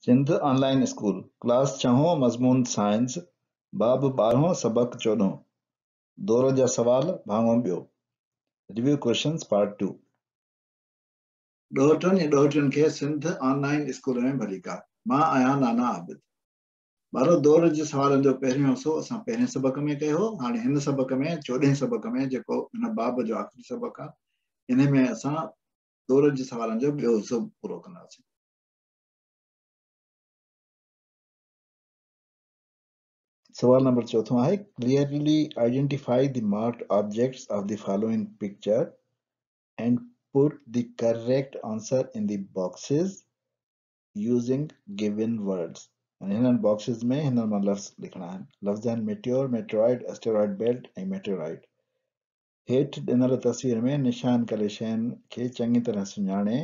سنڌ آن line school, class ڇهون، مضمون science, باب ٻارهون، سبق چوڏهون، دور جا سوال، ڀاڱو ٻيو، ريويو ڪوئسچنز پارٽ ٽو. ڏوهٽن ۽ ڏوهٽين کي سنڌ آن لائين اسڪول ۾ ڀليڪار. مان آهيان نانا عابد. ٻارو دور جي سوالن جو پهريون حصو اسان پهرين سبق ۾ ڪيو هو. هاڻي هن سبق ۾ چوڏهين سبق ۾ جيڪو هن باب جو آخري سبق آهي، انهي ۾ اسان دور جي سوالن جو ٻيو حصو پورو ڪنداسين. سوال نمبر چوٿون آهي clearly identify the marked objects of the following picture and put the correct answer in the boxes using given words يعني هنن باڪسز ۾ هنن مان لفظ لکڻا آهن. لفظ آهن ميٽيور، ميٽرائڊ، اسٽيرائڊ بيلٽ ۽ ميٽيورائٽ. هيٺ ڏنل تصوير ۾ نشان ڪيل شين کي چڱي طرح سڃاڻي،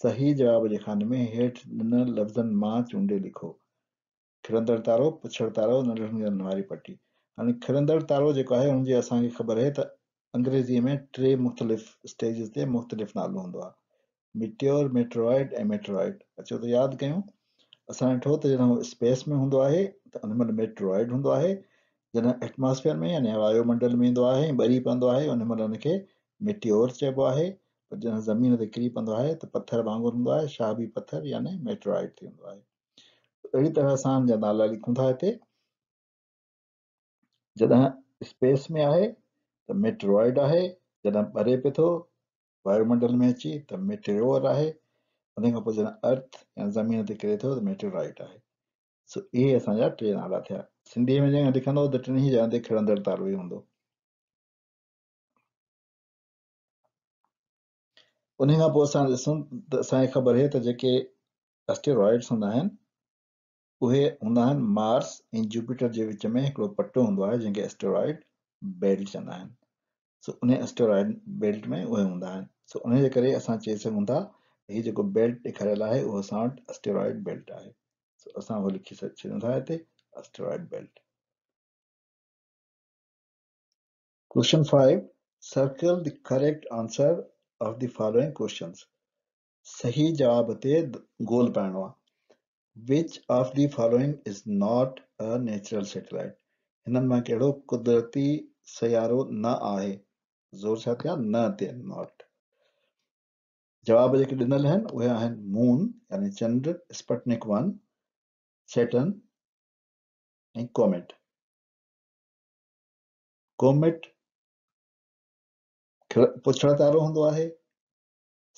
صحيح جواب جي خاني ۾ هيٺ ڏنل لفظن مان چونڊي لکو. کڙندڙ تارو، پڇڙ تارو، ننڍڙن ڳنن واري پٽي. هاڻي کڙندڙ تارو جيڪو آهي ان جي اسان کي خبر اهي ته انگريزيء ۾ ٽي مختلف اسٽيجز تي مختلف نالو هوندو آهي. ميٽيور، ميٽرائڊ ۽ ميٽرائيڊ. اچو ته ياد ڪيون. اسان ڏٺو ته جڏهن هو اسپيس ۾ هوندو آهي ته ان مهل ميٽرائيڊ هوندو آهي. جڏهن ايٽماسفيئر ۾ يعني وايو منڊل ۾ ايندو آهي ۽ ٻري پوندو آهي ان مهل ان کي ميٽيور چئبو آهي. پر جڏهن زمين تي ڪري پوندو آهي ته پٿر وانگر هوندو آهي، شهابي پٿر يعني ميٽرائيڊ ٿي ويندو آهي. اهڙي طرح اسان ان جا نالا لکون ٿا هتي. جڏهن اسپيس ۾ آهي ته ميٽرائيڊ آهي، جڏهن ٻري پئي ٿو وايو منڊل ۾ اچي ته ميٽيور آهي، ان کان پوء جڏهن ارٿ يا زمين تي ڪري ٿو ته ميٽيورائيٽ آهي. سو اهي اسان جا ٽي نالا ٿيا. سنڌيء ۾ جيڪڏهن لکندو ته ٽنهي جاين تي کڙندڙ تارو ئي هوندو. ان کان پوء اسان ڏسون ته اسان کي خبر آهي ته جيڪي اسٽيرائيڊس هوندا آهن اهي هوندا آهن مارس ۽ جوپيٽر جي وچ ۾ هڪڙو پٽو هوندو آهي جنهن کي اسٽيرائيڊ بيلٽ چوندا آهن. سو انهي اسٽيرائيڊ بيلٽ ۾ اهي هوندا آهن. سو انهي جي ڪري اسان چئي سگهون ٿا هي جيڪو بيلٽ ڏيکاريل آهي اهو اسان وٽ اسٽيرائيڊ بيلٽ آهي. سو اسان اهو لکي ڇڏيون ٿا هتي asteroid belt. Question 5 Circle the correct answer of the following questions. صحيح جواب تي گول پائڻو آهي. Which of the following is not a natural satellite? هنن مان ڪهڙو قدرتي سيارو نه آهي؟ زور ڇا تي آهي؟ نه تي not. جواب جيڪي ڏنل آهن اهي آهن مون يعني چنڊ، Sputnik one, Saturn ۽ comet. Comet پڇڙ تارو هوندو آهي.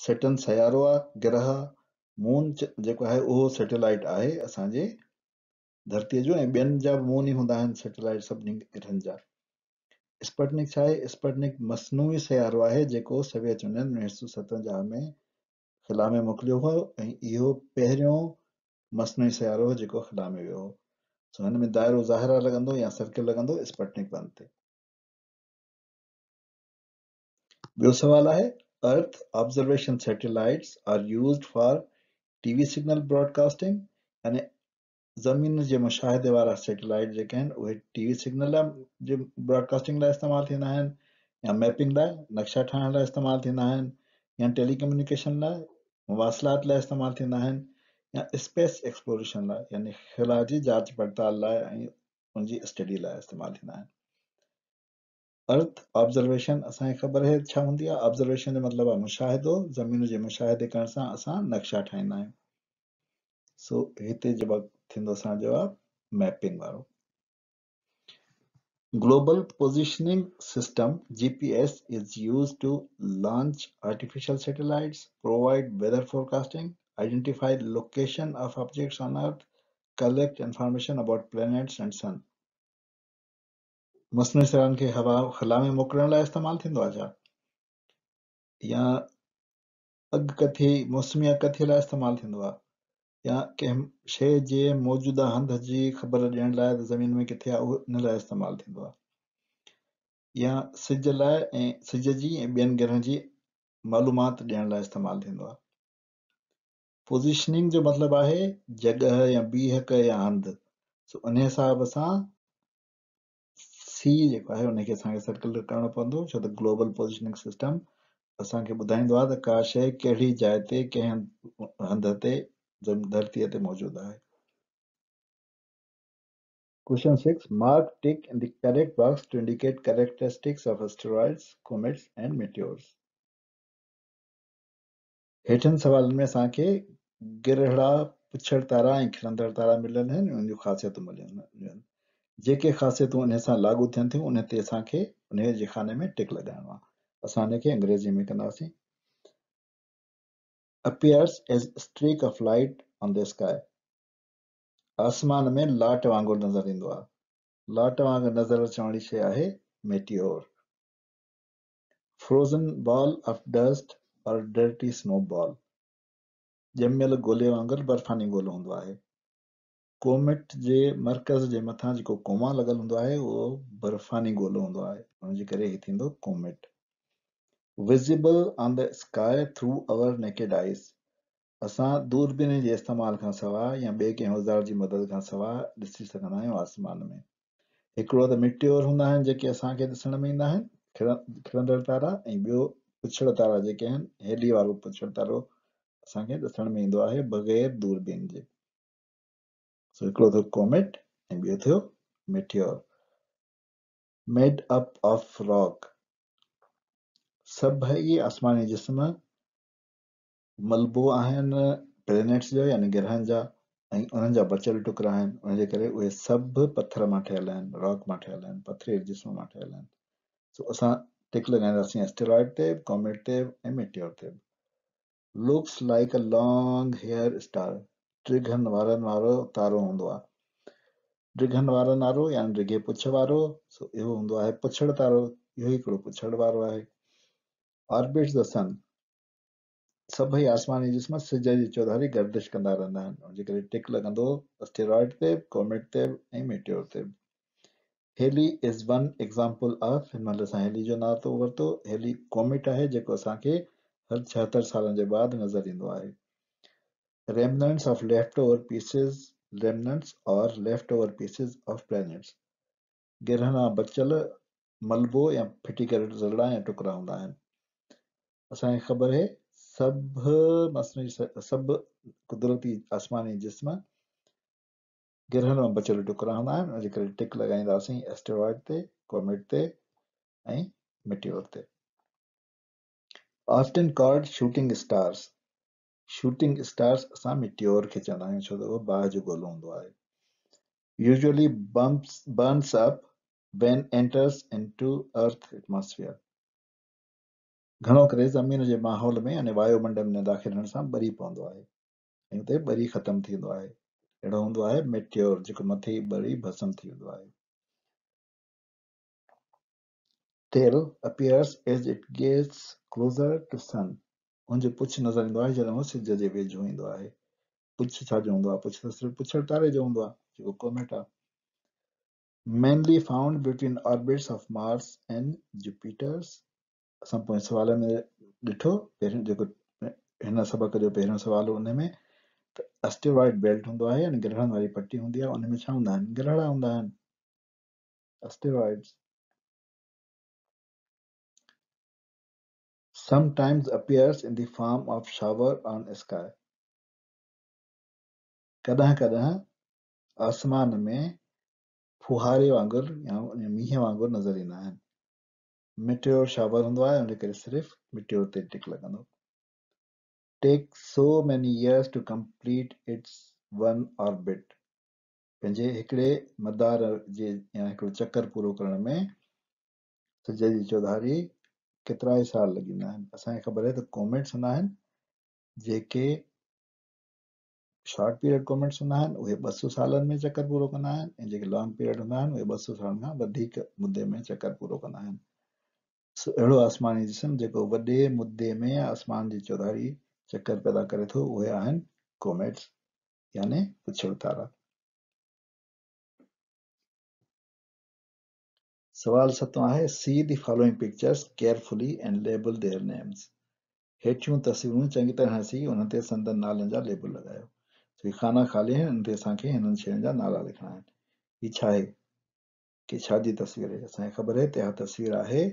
سيٽرن سيارو آ، گرهه آ، مون جيڪو آهي اهو سيٽلائيٽ آهي اسان جي ڌرتيء جو ۽ ٻين جا به مون ئي هوندا آهن سيٽلائيٽ سڀني گرهن جا. اسپٽنڪ ڇا آهي؟ اسپٽنڪ مصنوعي سيارو آهي جيڪو سويت يونين 1957 ۾ خلا ۾ موڪليو هو ۽ اهو پهريون مصنوعي سيارو هو جيڪو خلا ۾ ويو هو. سو هن ۾ دائرو ظاهرا لڳندو يا سرڪل لڳندو اسپٽنڪ ون تي. ٻيو سوال آهي Earth observation satellites are used for T V signal broadcasting يعني زمين جي مشاهدي وارا سيٽلائيٽ جيڪي آهن اهي ٽي وي سگنل جي براڊڪاسٽنگ لاء استعمال ٿيندا آهن يا ميپنگ لاء نقشا ٺاهڻ لاء استعمال ٿيندا آهن يا ٽيلي ڪميونيڪيشن لاء مواصلات لاء استعمال ٿيندا آهن يا اسپيس ايڪسپلوريشن لاء يعني خلا جي جاچ پڙتال لاء ۽ ان جي اسٽڊي لاء استعمال ٿيندا آهن. ارٿ آبزرويشن اسان کي خبر آهي ڇا هوندي آهي آبزرويشن جو مطلب آهي مشاهدو زمين جي مشاهدي ڪرڻ سان اسان نقشا ٺاهيندا آهيون سو هتي جواب ٿيندو اسان جو جواب ميپنگ وارو global positioning system G P S is use to launch artificial satellites provide weather forecasting identify location of objects on earth collect information about planets and sun مصنوعي سيارن کي هوا خلا ۾ موڪلڻ لاء استعمال ٿيندو آهي ڇا؟ يا اڳڪٿي موسمي اڳڪٿي لاء استعمال ٿيندو آهي يا ڪنهن شيء جي موجوده هنڌ جي خبر ڏيڻ لاء ته زمين ۾ ڪٿي آهي اهو ان لاء استعمال ٿيندو آهي يا سج لاء ۽ سج جي ۽ ٻين گرهن جي معلومات ڏيڻ لاء استعمال ٿيندو آهي. پوزيشننگ جو مطلب آهي جڳهه يا بيهڪ يا هنڌ سو ان حساب سان سي جيڪو آهي ان کي اسان کي سرڪل ڪرڻو پوندو ڇو ته گلوبل پوزيشننگ سسٽم اسان کي ٻڌائيندو آهي ته ڪا شيء ڪهڙي جاء تي ڪنهن هنڌ تي धरतीअ ते मौजूदु आहे। Question 6. Mark tick in the correct box to indicate characteristics of asteroids, comets and meteors. हेठियनि सवालनि में असांखे गिरहड़ा, पुछड़ तारा ऐं खिलंदड़ तारा मिलियल आहिनि, उन्हनि जूं ख़ासियतूं मिलियल आहिनि। जेके ख़ासियतूं उन सां लागू थियनि थियूं उन ते असांखे उन जे खाने में टिक लॻाइणो आहे। असां हिनखे अंग्रेज़ी में कंदासीं। Appears as streak of light on the sky. आसमान में लाट वांगुरु नज़र ईंदो आहे। लाट वांगुरु नज़र अचण वारी शइ आहे meteor. Frozen ball of dust और डर्टी स्नो बॉल, ॼमियल गोले वांगुरु बर्फ़ानी गोलो हूंदो आहे। कोमेट जे मर्कज़ जे मथां जेको कोमा लॻल हूंदो आहे उहो बर्फ़ानी गोलो हूंदो आहे, उनजे करे ही थींदो comet. Visible on the sky through our naked eyes, असां दूरबीन जे इस्तेमाल खां सवाइ या ॿिए कंहिं औज़ार जी मदद खां सवाइ ॾिसी सघंदा आहियूं आसमान में। हिकिड़ो त मिट्योर हूंदा आहिनि जेके असांखे ॾिसण में ईंदा आहिनि, खिलंदड़ तारा, ऐं ॿियो पुछड़ तारा जेके आहिनि, हेली वारो पुछड़ तारो असांखे ॾिसण में ईंदो आहे बग़ैर दूरबीन जे। सो हिकिड़ो थियो कोमेट ऐं ॿियो थियो meteor. Made up of rock, सभई आसमानी जिस्म मलबो आहिनि प्लैनेट्स जो यानी गिरहनि जा ऐं उन्हनि जा बचियल टुकड़ा आहिनि, उनजे करे उहे सभु पथर मां ठहियल आहिनि, रॉक मां ठहियल आहिनि, पथरीले जिस्म मां ठहियल आहिनि। सो असां टिक लॻाईंदासीं एस्टेरॉइड ते, कॉमेट ते ऐं मेटियोर ते। Looks like a long hair star, ड्रिघनि वारनि वारो तारो हूंदो आहे। ड्रिघनि वारनि वारो यानी ड्रिघे पुछ वारो, सो इहो हूंदो आहे पुछड़ तारो, इहो हिकिड़ो पुछड़ वारो आहे। ऑर्बिट्स the सन, सभई आसमानी जिस्म सिज जे चौधारी गर्दिश कंदा रहंदा आहिनि, उनजे करे टिक लॻंदो एस्टेरॉइड ते, कॉमेट ते ऐं मेटियोर ते। Halley is one example of, हिन महिल असां हेली जो नातो वरितो, हेली कॉमेट आहे जेको असांखे हर 76 सालनि जे बाद नज़र ईंदो आहे। Remnants of left over pieces, remnants और left over pieces of planets, गिरहनि मां बचियल मलबो या फिटी करे ज़रड़ा या टुकड़ा हूंदा आहिनि। असांखे ख़बर आहे सभु मसनूई सभु कुदरती आसमानी जिस्म गिरहनि मां बचियल टुकड़ा हूंदा आहिनि, उनजे करे टिक लॻाईंदासीं एस्टेरॉइड ते, कॉमेट ते ऐं मेटियोर ते। Often called shooting stars, shooting stars असां मेटियोर खे चवंदा आहियूं छो त उहो बाहि जो गोलो हूंदो आहे। Usually burns up when enters into earth atmosphere, घणो करे ज़मीन जे माहौल में यानी वायुमंडल में दाख़िल थियण सां ॿरी पवंदो आहे ऐं उते ॿरी ख़तमु थी वेंदो आहे। अहिड़ो हूंदो आहे मेटियोर जेको मथे ई ॿरी भस्म थी वेंदो आहे। Tail appears as it gets closer to sun, उनजो पुछ नज़र ईंदो आहे जॾहिं उहो सिज जे वेझो ईंदो आहे। पुछ छाजो हूंदो आहे? पुछ त सिर्फ़ु पुछड़ तारे जो हूंदो आहे जेको कॉमेट आहे। Mainly found between orbits of Mars and Jupiter's, असां पोएं सवाल में ॾिठो पहिरियों जेको हिन सबक़ जो पहिरियों सवाल हो उन में त एस्टेरॉइड बेल्ट हूंदो आहे यानी गिरहनि वारी पट्टी हूंदी आहे, उन में छा हूंदा आहिनि? गिरहड़ा हूंदा आहिनि, asteroids. Sometimes appears in the form of shower on sky, कॾहिं कॾहिं आसमान में फुहारे वांगुरु या मींहं वांगुरु नज़र ईंदा आहिनि। मेटियोर शावर हूंदो आहे, उनजे करे सिर्फ़ु मेटियोर ते टिक लॻंदो। Take so many years to complete its one orbit, पंहिंजे हिकिड़े मदार जे या हिकिड़ो चकर पूरो करण में सिज जी चौधारी केतिरा ई साल लॻी वेंदा आहिनि। असांखे ख़बर आहे त कॉमेट्स हूंदा आहिनि जेके शॉर्ट पीरियड कॉमेट्स हूंदा आहिनि उहे 200 सालनि में चकर पूरो कंदा आहिनि ऐं जेके लॉन्ग पीरियड हूंदा आहिनि उहे 200 सालनि खां वधीक मुदे में चकर पूरो कंदा आहिनि। सो अहिड़ो आसमानी जिस्म जेको वॾे मुदे में आसमान जी चौधारी चकर पैदा करे थो उहे आहिनि कॉमेट्स यानी पुछड़ तारा। सवाल सतों आहे, see the following pictures carefully and label their names. हेठियूं तस्वीरूं चङी तरह ॾिसी उन्हनि ते संदन नालनि जा लेबल लॻायो। सो ही खाना ख़ाली आहिनि, उन्हनि ते असांखे हिननि शयुनि जा नाला लिखणा आहिनि। हीअ छा आहे? की छा जी तस्वीर आहे? असांखे ख़बर आहे त इहा तस्वीर आहे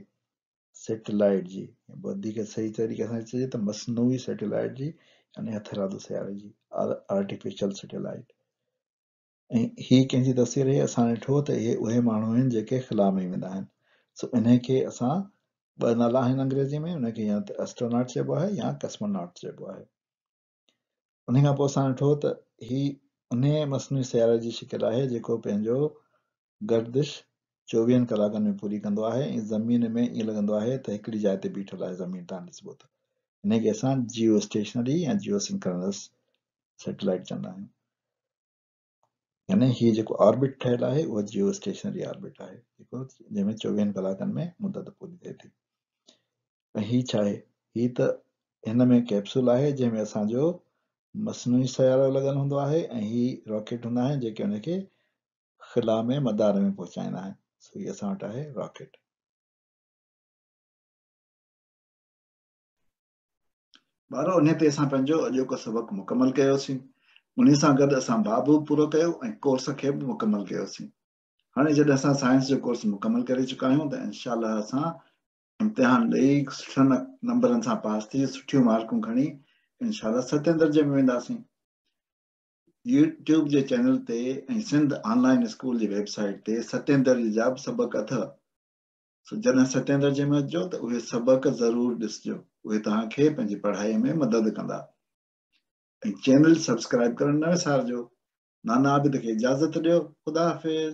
सैटेलाइट जी, वधीक सही तरीक़े सां चइजे त मसनूई सैटेलाइट जी يعني هٿرادو سياري جي آرٽيفيشل سيٽلائيٽ. ۽ هي ڪنهن جي تصوير آهي؟ اسان ڏٺو ته اهي اهي ماڻهو آهن جيڪي خلا ۾ ويندا آهن. سو انهي کي اسان ٻه نالا آهن انگريزي ۾ ان کي يا ته اسٽروناٽ چئبو آهي يا ڪسموناٽ چئبو آهي. انهي کان پوء اسان ڏٺو ته هي انهي مصنوعي سياري جي شڪل آهي جيڪو پنهنجو گردش 24 ڪلاڪن ۾ پوري ڪندو آهي ۽ زمين ۾ ائين لڳندو آهي ته هڪڙي جاء تي بيٺل آهي زمين تان ڏسبو ته انهي کي اسان جيو اسٽيشنري يا جيو سنڪرنس سيٽلائيٽ چوندا آهيون. يعني هي جيڪو آربٽ ٺهيل آهي اهو جيو اسٽيشنري آربٽ آهي جيڪو جنهن ۾ 24 ڪلاڪن ۾ مدت پوري ٿئي ٿي. ۽ هي ڇا آهي؟ هي ته هن ۾ ڪيپسول آهي جنهن ۾ اسان جو مصنوعي سيارو لڳل هوندو آهي ۽ هي راڪيٽ هوندا آهن جيڪي ان کي خلا ۾ مدار ۾ پهچائيندا آهن. سو هي اسان وٽ آهي راڪيٽ. ٻارو انهي تي اسان پنهنجو اڄوڪو سبق مڪمل ڪيوسين. انهي سان گڏ اسان باب به پورو ڪيو ۽ ڪورس کي به مڪمل ڪيوسين. هاڻي جڏهن اسان سائنس جو ڪورس مڪمل ڪري چڪا آهيون ته انشاء الله اسان امتحان ڏئي سٺن نمبرن سان پاس ٿي سٺيون مارڪون کڻي انشاء الله ستين درجي ۾ وينداسين. يوٽيوب جي چينل تي ۽ سنڌ آن لائين اسڪول جي ويب سائيٽ تي ستين درجي جا به سبق اٿو. سو جڏهن ستين درجي ۾ اچجو ته اهي سبق ضرور ڏسجو، اهي توهان کي پنهنجي پڙهائي ۾ مدد ڪندا. ۽ چينل سبسڪرائيب ڪرڻ نه وسارجو. نانا عابد کي اجازت ڏيو. خدا حافظ.